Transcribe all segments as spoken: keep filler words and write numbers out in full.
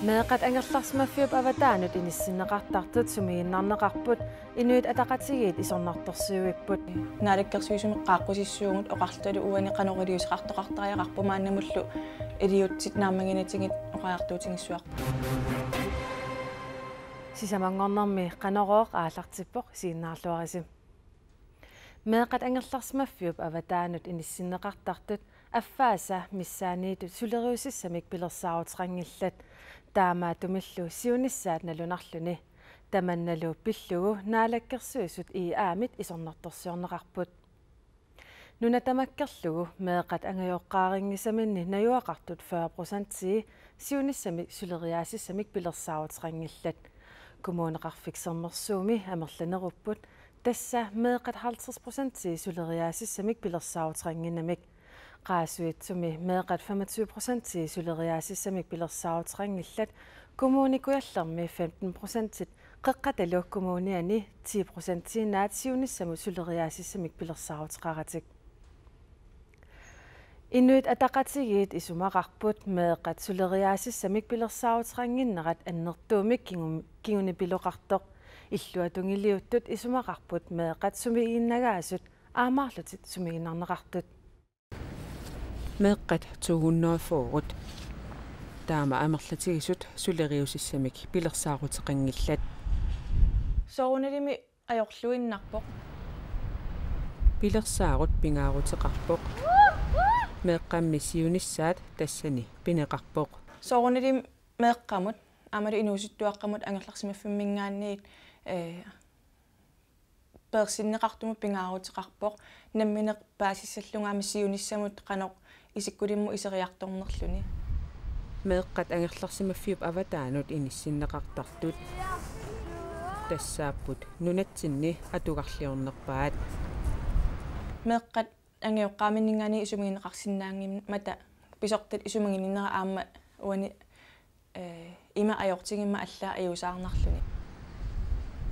Meeqqat angerlarsimaffiup avataanut inissinneqartartut sumiginnarneqarput Inuit Ataqatigiit isornartorsiuipput. Naalakkersuisumik qaaqqusissuugut oqarlutalu uani qanoq iliuuseqartoqartariaqarpoq maannamullu iliuutsit naammaginatigut oqariartuutigissavarput. Sisamanngornermi Qanorooq aallartippoq, isiginnaarluarisi. Meeqqat angerlarsimaffiup avataanut inissinneqartartut affaasa missaanniittut suleriusissamik pilersaaruteqanngillat. Taamaattumillu siunissaat nalunarluni. Tamannalu pillugu Naalakkersuisut I A-mit isornartorsiorneqarput. Nuna tamakkerlugu meeqqat angajoqqaarinngisaminni najugaqartut fyrre procentii siunissamik suleriaasissamik pilersaaruteqanngillat. Kommuneqarfik Sermersuumi amerlanerupput, tassa meeqqat halvtreds procentii suleriaasissamik pilersaaruteqannginnamik. Qaasuitsumi meeqqat femogtyve procentii suleriaasissamik pilersaaruteqanngillat, Kommune Kujallermi femten procentit, Qeqqatalu Kommuniani ti procentiinnaat siunissamut suleriaasissamik pilersaaruteqaratik. Inuit Ataqatigiit isumaqarput meeqqat suleriaasissamik pilersaaruteqannginnerat annertuumik kingu-, kingunipiloqartoq. Illuatungiliuttut isumaqarput meeqqat sumiginnagaasut aammaarlutik sumiginnarneqartut. Meeqqat to hundrede og fyrre. Taama amerlatigisut suleriusissamik pilersaaruteqanngillat. Soorunalimi ajorluinnarpoq. Pilersaarut pingaaruteqarpoq. Meeqqammi siunissaat tassani pineqarpoq. Soorunalimi meeqqamut, aammalu inuusuttuaqqamut angerlarsimaffimminngaanniit, ee, peersinneqartumut pingaaruteqarpoq, nammineq paasissallugu aamma siunissamut qanoq isikkulimmut iseriartornerluni. Meeqqat angerlarsimaffiup avataanut inissinneqartartut tassaapput nunatsinni atugarliornerpaat. Meeqqat angajoqqaaminngaanniit isumagineqarsinnaanngimmata pisortat isumaginnginnerat aamma uani, ee, ima ajortigimmat allaat ajuusaarnarluni.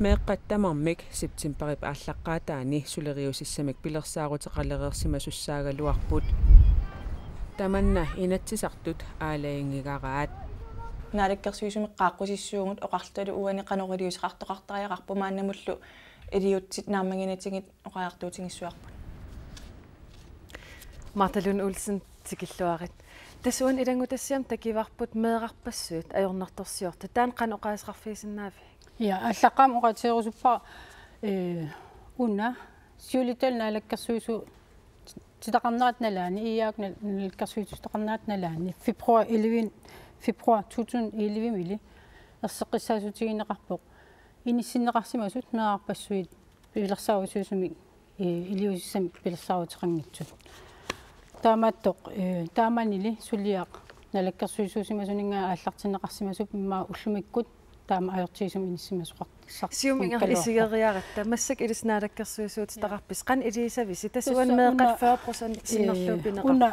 Meeqqat tamarmik septemberip aallaqqaataani suleriusissamik pilersaaruteqalereersimasussaagaluarput. Tamanna Inatsisartut aalajangiigaraat. Naalakkersuisumik qaaqqusissuugut oqarlutalu uani qanoq iliuuseqartoqartariaqarpoq maannamullu iliuutsit naammaginatigut oqariartuutigissavarput. Martha Lund Olsen, tikilluarit. Tassa uani ilanngutassiami takuarput meerarpassuit ajornartorsiortut. Taanna qanoq oqaaseqarfigisinnaavit? Ja, aallaqqaammut oqaatigerusuppara, ee, una siulittalu naalakkersuisut titaqarnerata nalaani, I A-kut nal-, naalakkersuisutitaqarnerata nalaani, februar elleve, februar to tusind elleve-mili erseqqissaatigineqarpoq inissinneqarsimasut meerarpassuit pilersaarusiussamik, ee, iliuusissamik pilersaaruteqanngitsut. Taamaattoq, ee, taamanili suliaq naalakkersuisuusimasuninngaanniit aallartinneqarsimasup immaqa ullumikkut taama ajortigisumik inissimasoqar-, sar-, Siumut ingerlaannaq isigeriaratta, massakkut ilissi naalakkersuisuutitaqarpisi, qanoq iliussavisi? Tassa uani meeqqat fyrre procent sinnerlugu pineqarput. Una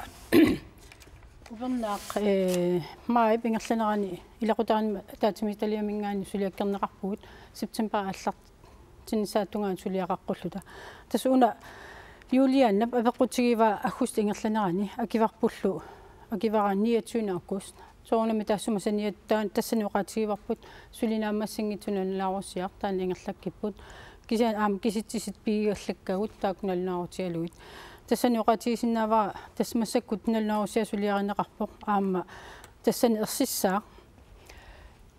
upernaaq, ee, maajip ingerlanerani ilaqutariinnut ataatsimiititaliaminngaanniit suliakkerneqarpugut, september aallartinnissaata tungaanut suliaqaqqulluta. Tassa una juliannap apeqqutigivaa aggustip ingerlanerani, akivarpullu, akivara niogtyvende august. Soorunami taassuma saniatigut tassani oqaatigivarput suli naammassinngitsoq nalunaarusiaq, taanna ingerlakkipput. Kisianni aamma kisitsisit pigigallakkagut taakku nalunaarutigalugit. Tassani oqaatigisinnaavara tassa massakkut nalunaarusiaq suliarineqarpoq, aamma tassani ersissaaq.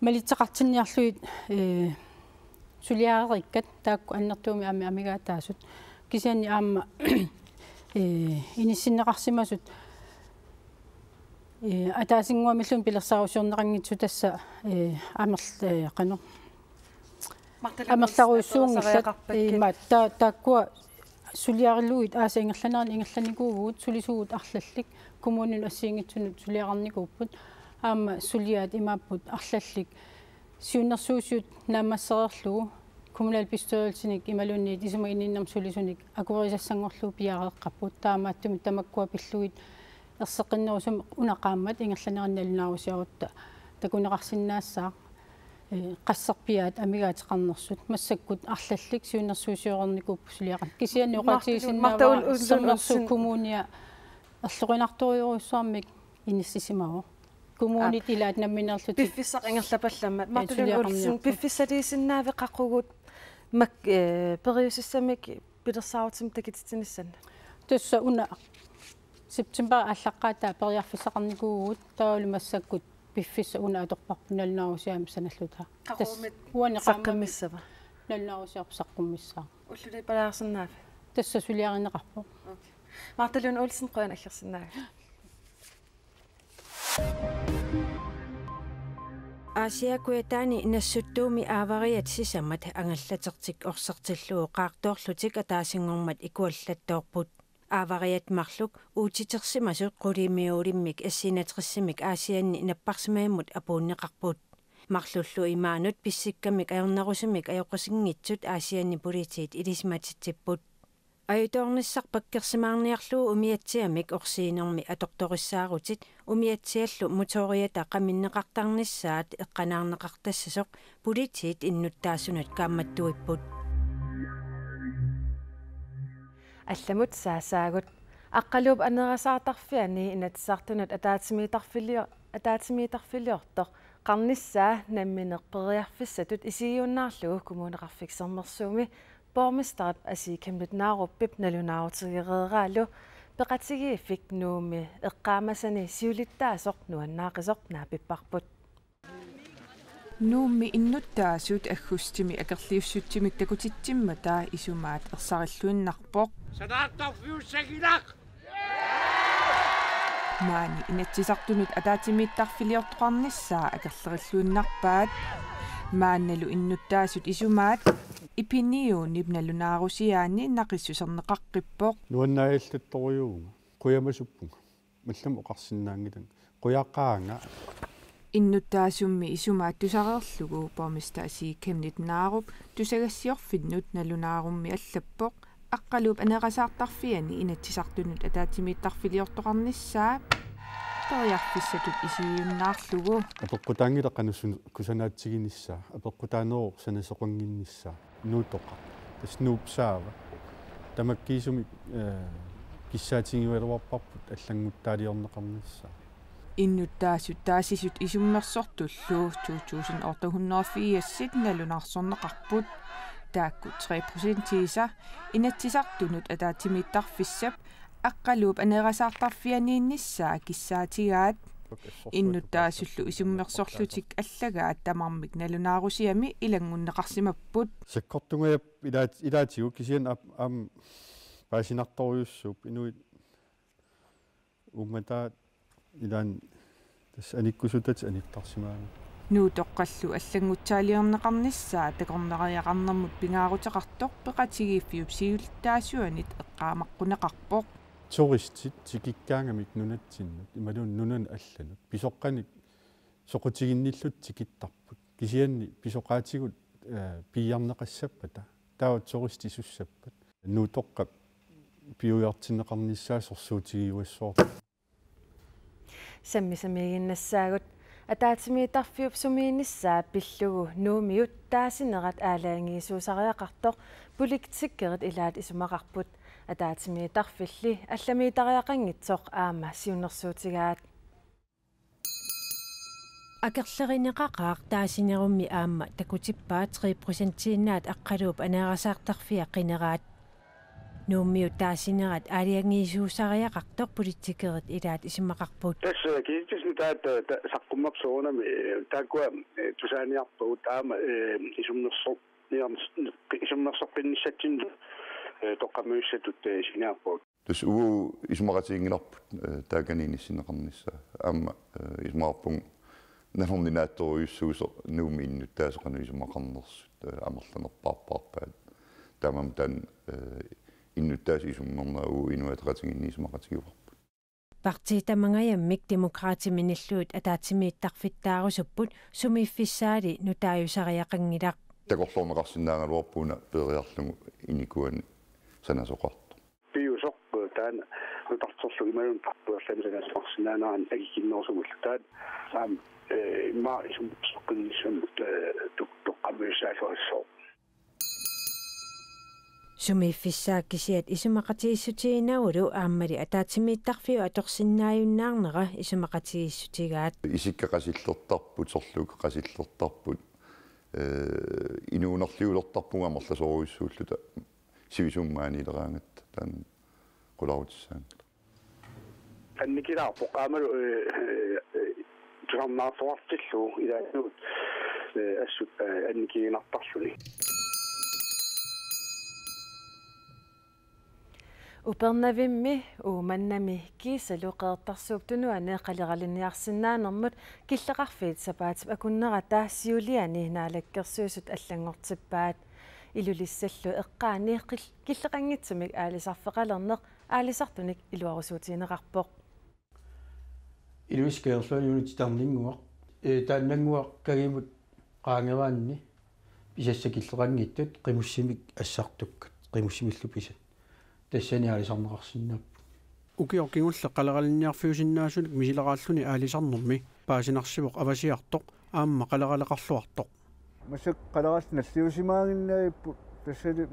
Malitseqartinniarlugit, ee, suliareerikkat taakku annertuumik aamma amigaataasut. Kisianni aamma, ee, inissinneqarsimasut, ee, ataasinnguamilluunniit pilersaarusiorneqanngitsut tassa, ee, amerl-, ee, qanoq, Martha Lund Olsen, amerlaruissuunngillat, atoruusariaqarpakkit. Ima, ta-, taakkua suliarilugit aasap ingerlanerani ingerlanikuuvugut, sulisugut arlallit, kommuninut assigiinngitsunut suliaqarnikuupput, aamma suliaat imaapput arlallit siunnersuusiut naammassereerlugu kommunalbestyrelsinik imaluunniit isumaginninnermut sulisunik akuerisassanngorlugu piareeqqapput, taamaattumik tamakkua pillugit erseqqinnerusumik una qaammat ingerlanerani nalunaarusiarutta takuneqarsinnaassaaq, ee, qasserpiaat amigaateqarnersut, massakkut arlallit siunnersuusioreernikuupput suliaqarneq. Kisianni Martha Lund, oqaatigisinnaavara Martha Lund Olsen, Sermersuup Olsen. Kommunia erloqinartorujussuarmik inissisimavoq. Kommunit ilaat nammineerlutik. Piffissaq ingerlapallammat. Martha Lund Olsen, piffissaliisinnaaviuk qaqugu mak-, eh, periusissamik pilersaarutit takutitsinissannik? Tassa una september aallaqqaataa periarfissaqarnikuuvugut, taavalu massakkut piffissaq una atorparput nalunaarusiaamik sanallutaa. Qaqugumiit tassa uani qaammat saqqummissava? Nalunaarusiarput saqqummissaaq. Ullulippalaarsinnaavi? Tassa suliarineqarpoq. Okay. Martha Lund Olsen, qujanaq aggersinnaagassi. Aasiaat Kujataani Nassuttuumi aavariat sisamat angallatertik orsertillugu qaartoorlutik ataasinngormat ikuallattoorput. Aavariat marluk uutitersimasut quliimiuulimmik S enogtresimik Aasianni napparsimavimmut apuunneqarput. Marlullu imaanut pissikkamik ajornerusumik ajoqusinngitsut Aasianni politiit ilisimatitsipput. Ajutoornissaq pakkersimaarniarlugu umiatsiamik orsiinermi atortorissaarutit umiatsiallu motoriata qaminneqartarnissaat eqqanaarneqartassasoq politiit innuttaasunut kaammattuipput. Allamut saasaagut. Aqqaluup aneerasaartarfiani Inatsisartunut ataatsimiittarfilio-, ataatsimiittarfiliortoq- qarnissaa nammineq periarfissatut isigiunnaarlugu Kommuneqarfik Sermersuumi borgmesterip Asii Chemnitz Narupip nalunaarutigereeraalu peqatigiiffik Nuummi eqqaamasani siulittaasoq nuannaaqisoq naapipparput. Nuummi innuttaasut aggustimi akerliussutsimik takutitsimmata isumaat ersarilluinnarpoq. Sanaartorfiussaginnaq! Maani Inatsisartunut ataatsimiittarfiliortoqarnissaa akerlerilluinnarpaat. Maannalu innuttaasut isumaat Ipiniunip nalunaarusiaani naqissuserneqaqqippoq. Nuannaajallattorujuuvunga. Qujamasuppunga. Mallam oqarsinnaanngilanga. Qujaqaanga. Innuttaasummi isumaat tusareerlugu borgmester Asii Chemnitz Narup tusagassiorfinnut nalunaarummi allappoq Aqqaluup aneerasaartarfiani Inatsisartunut ataatsimiittarfiliortoqarnissaa periarfissatut isigiunnaarlugu. Apeqqutaanngilaq qanoq sun-, kusanaatsiginissaa. Apeqqutaaneruvoq sanasoqannginnissaa. Nuuttoqaq. Tassa Nuup saava. Tamakkiisumik, eh, kissaatigiugaluarparput allannguttaaliorneqarnissaa. Innuttaasut taasisut isummersortullu to tusind otte hundrede og firsit nalunaarsorneqarput. Taakku tre procentiisa Inatsisartunut ataatsimiittarfissap Aqqaluup aneerasaartarfianiinnissaa kissaatigaat. Innuttaasullu isummersorlutik allagaat tamarmik nalunaarusiami ilanngunneqarsimapput. Sakkortungajappoq ilaat-, ilaatigut kisianni aap-, aamma paasinartorujussuupput inuit uummataat ilaanni tassa anikkusutatik anittarsimagamik. Nuuttoqqallu allannguttaaliorneqarnissaa takornariaqarnermut pingaaruteqartoq peqatigiiffiup siulittaasuanit eqqaamaqquneqarpoq. Turistit tikikkaangamik nunatsinnut imaluunniit nunanut allanut pisoqqanik soqutiginnillutik tikittarput. Kisianni pisoqaatigut, eh, piiarneqassappata. Taava turistisussappata. Nuuttoqqap piujuartinneqarnissaa sorsuutigiuassaaq. Sammisamiiginnassaagut. Ataatsimiittarfiup sumiinnissaa pillugu Nuummiut taasinerat aalajangiisuusariaqartoq politikerit ilaat isumaqarput. Ataatsimiittarfilli allamiitariaqanngitsoq aamma siunnersuutigaat. Akerlerineqaqaaq taasinerummi aamma takutippaa tre procentiinnaat Aqqaluup aneerasaartarfia qineraat. Nuummiut taasinerat aalajangiisuusariaqartoq politikerit ilaat isumaqarput. Tassa kiittasni taat ta-, saqqummersoq soorunami, eh, taakkua, eh, tusaaniarpagut aamma, eh, isummersoq-, niarns-, isummersoqqinnissatsinnut, eh, toqqammaviusatut, eh, siniarpagut. Tassa uagut isumaqatiginngilarput, eh, taakani inissinneqarnissaa. Aamma, eh, isumaqarpunga nanorninaatsorujussuusoq Nuummi innuttaasut qanoq isumaqarnersut, eh, amerlanerpaarpaarpaat. Taamaammat taanna, eh, innuttaasut isummernerat uagut Inuit Ataqatigiinni isumaqatigivarput. Partiit tamangajammik Demokraatit minillugit ataatsimiittarfittaarusupput sumiiffissaali nutaajusariaqanngilaq. Takorloorneqarsinnaagaluarpoq una peeriarlugu inikuani sanasoqartoq. Piusoq, eh, taanna nutarterlugu imaluunniit tarpuerlami sanasoqarsinnaanerani akikinnerusumullu taanna aamma, eh, immaqa isummersoqqinnissamut, eh, tok-, toqqammaviussaassarissaaq. Sumiiffissaat kisiat isumaqatigiissutiginagu aammali ataatsimiittarfiup atorsinnaajunnaarnera isumaqatigiissutigaat. Isikka qasillertarput, sorluukka qasillertarput, ee, inuunerliulertarpugut amerlasoorujussuulluta sivisuumik maaniileraangatta, taanna qularutissaanngilaq. Annikilaarpoq aammalu, ee, ee, tusarnaarluartillugu ilaannikkut, ee, assut, ee, annikiginartarluni. Upernavimmi Uummannami kiisalu Qeqertarsuup Tunuani qaleralinniarsinnaanermut killeqarfiit sapaatip akunnerata siuliani Naalakkersuisut allanngortippaat. Ilulissallu eqqaani qil-, killeqanngitsumik aalisarfeqalerneq aalisartunik iluarusuutigineqarpoq. Ilulissat Kangerluani una titarninnguaq, ee, taannannguaq kangimut qaangeraanni pisassat killeqanngitsut qimussimik assartukkat, qimussimillu pisat. Tassani aalisarneqarsinnaapput. Ukioq kingulleq qaleralinniarfiusinnaasunik misileraalluni aalisarnermi paasinarsivoq avasiartoq aamma qaleraleqarluartoq. Massakkut qalerallit nalliusimaaginnaagipput, tassali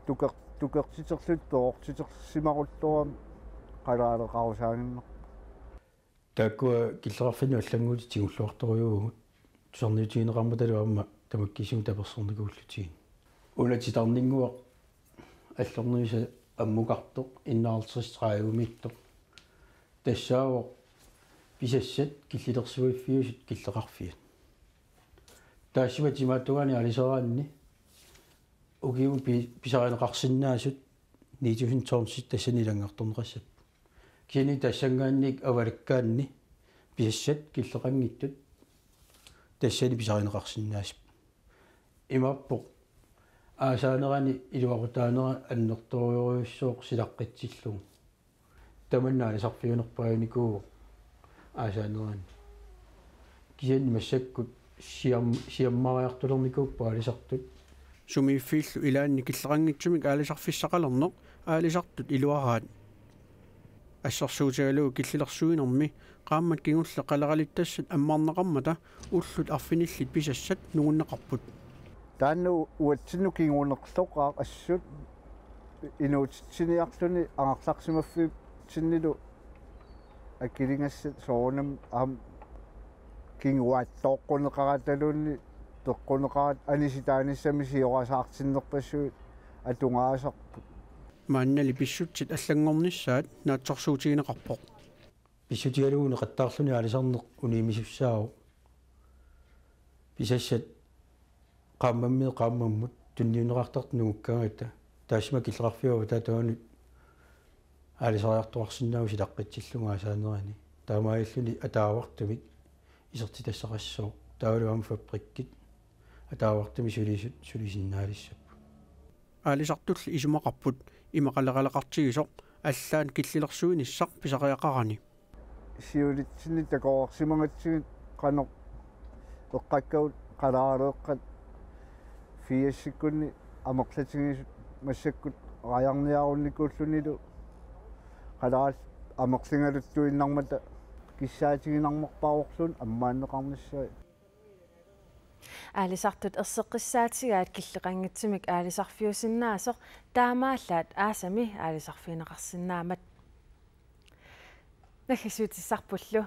tuker-, tukertiterlutik perortitersimarulluarami qaleraleqarusaaginnarpoq. Taakkua killeqarfinnut allannguutit tigulluartorujuuvugut, tusarniutigineqarmatalu aamma tamakkiisumik tapersersornikuullutigu. Una titarninnguaq allorniusa ammukartoq, enoghalvtreds tredive-miittoq. Tassaavoq pisassat killilersuiffiusut killeqarfiat. Taassuma timaata tungaani aalisaraanni ukiumut pi-, pisarineqarsinnaasut ni tusind tonsit tassani ilanngartorneqassapput. Kisianni tassanngaanniit avalakkaanni pisassat killeqanngitsut tassani pisarineqarsinnaasut. Imaappoq aasaanerani iluaqutaanera annertoorujussuuvoq silaqqitsillugu. Tamanna aalisarfiunerpaanikuuvoq aasaanerani. Kisianni massakkut siam-, siammariartulernikuupput aalisartut. Sumiiffiillu ilaanni killeqanngitsumik aalisarfissaqalerneq aalisartut iluaraat. Assersuutigalugu killilersuinermi qaammat kingulleq qaleralittassat ammarneqarmata ullut arfinillit pisassat nungunneqarput. Taanna uatsinnut kingunerloqaaq assut inuutitsiniarluni angerlarsimaffiitsinnilu akiligassat soorunami aamma kinguaattooqquneqarataluunniit peqquneqarata anisitaanissamik siorasaartinnerpassuit atugaasarput. Maannali pissutsit allanngornissaat naatsorsuutigineqarpoq. Pissutigalugu neqattaarluni aalisarneq unioqqusussaavoq. Pisassat qaammammiit qaammammut tunniunneqartartut nungukkaangatta taassuma killeqarfiup avataata tungaanut aalisariartoqarsinnaavoq silaqqitsillugu aasaanerani. Taamaalilluni ataavartumik isertitassaqassooq. Taavalu aamma fabrikkit ataavartumik sulisut sulisinnaalissapput. Aalisartulli isumaqarput ima qaleraleqartigisoq allaat killilersuinissaq pisariaqarani. Siulitsinni takoreersimagatsigit qanoq eqqakkagut qaleraleeqqat firsikkunni amerlatigisut massakkut rajarniarunnikuullunilu qalerallit amerligaluttuinnarmata kissaatiginarnerpaavoq ammaanneqarnissaa. Aalisartut erseqqissaatigaat killeqanngitsumik aalisarfiusinnaasoq taamaallaat aasami aalisarfigineqarsinnaammat. Naggasiutissarpullu.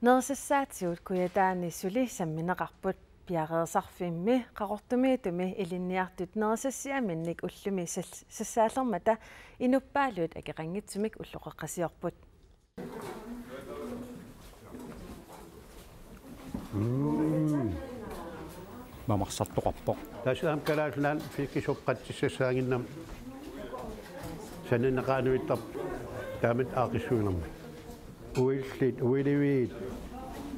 Nerisassaatigut Kujataani suli sammineqarput. Piareersarfimmi Qaqortumiitumi ilinniartut nerisassiaminnik ullumi sal-, sassaallermata inuppaaluit akeqanngitsumik ulloqeqqasiorput. Mm. Mamarsartoqarpoq. Tassa aamma Kalaallit Nunaanni fiskisup qatsissassaaginnam sananeqaanuittarpoq taamatut aaqqissuinermi. Uillit, uiliviit,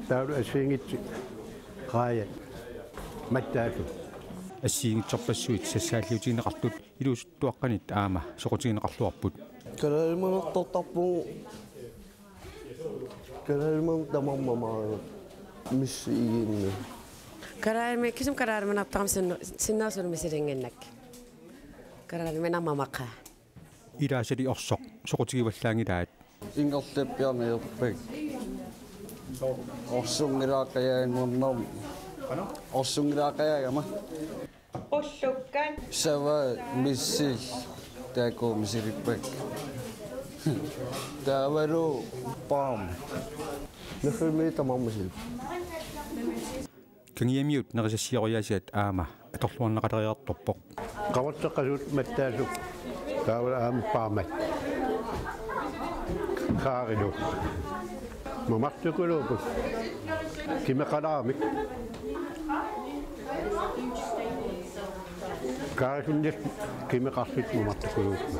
taavalu assigiinngitsut, qaajat, mattaalluni. Assigiinngitsorpassuit sassaalliutigineqartut iluusuttuaqqanit aamma soqutigineqarluarput. Kalaalimanaartartarpugut. Kalaalimanaartartarpugut tamarmik missi iginni. Kalaalimi-, kisimi kalaalimanaartarami sinna-, sinnaasulu misilinnginnakku. Kalaalimanaarmamaqaa. Ilaasali orsoq soqutigivallaanngilaat. Ingerlappiarneq erpik. Orsunngilaaqajaanngornam. Orsunngilaaqajaagama. Ullukkat. Sava missil taakku misilippakka. Taavalu paam. Nuffimmii tamarmik misilippakka. Kangiamiut nerisassioriaasiat aamma atorluarneqaleriartorpoq. Qavarteqqasut mattaasut taavalu aamma paamat. Kaarilu. Mamartukuluupput. Kimeqalaamik. Kaarisunnik kimeqarfik mamartukuluupput.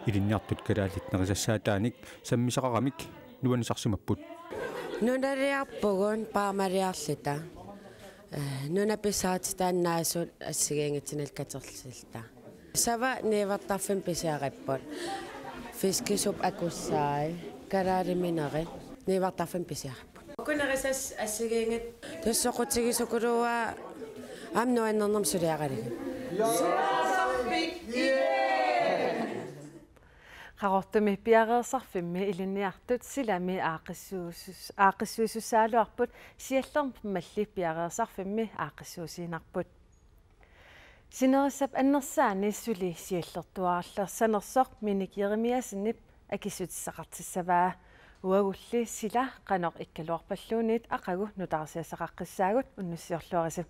Ilinniartut kalaallit nerisassaataanik sammisaqaramik nuannisarsimapput. Nunaliarpugut paamaliarluta. Eh, nuna pissaatitaannaasut assigiinngitsunillu katersilluta. Sava niuertarfimmi pisiaripput. Fiskisup akullaai, kalaalimineri, niuertarfimmi pisiaripput. Uku nerisassaat assigiinngitsut tassa soqutigisukuluuaa aamma nuannernermik suliaralugit. Qaqortumi piareersarfimmi ilinniartut silami aaqqissuusus-, aaqqissuisussagaluarput, siallermalli piareersarfimmi aaqqissuussiinnarput. Sinerissap annersaani suli siallertuarallarsanersoq Minik Jeremiassenip akissutissaqartissavaa. Uagulli sila qanoq ikkaluarpalluunniit aqagu nutaarsiassaqaqqissaagut, unnussiorluarisi.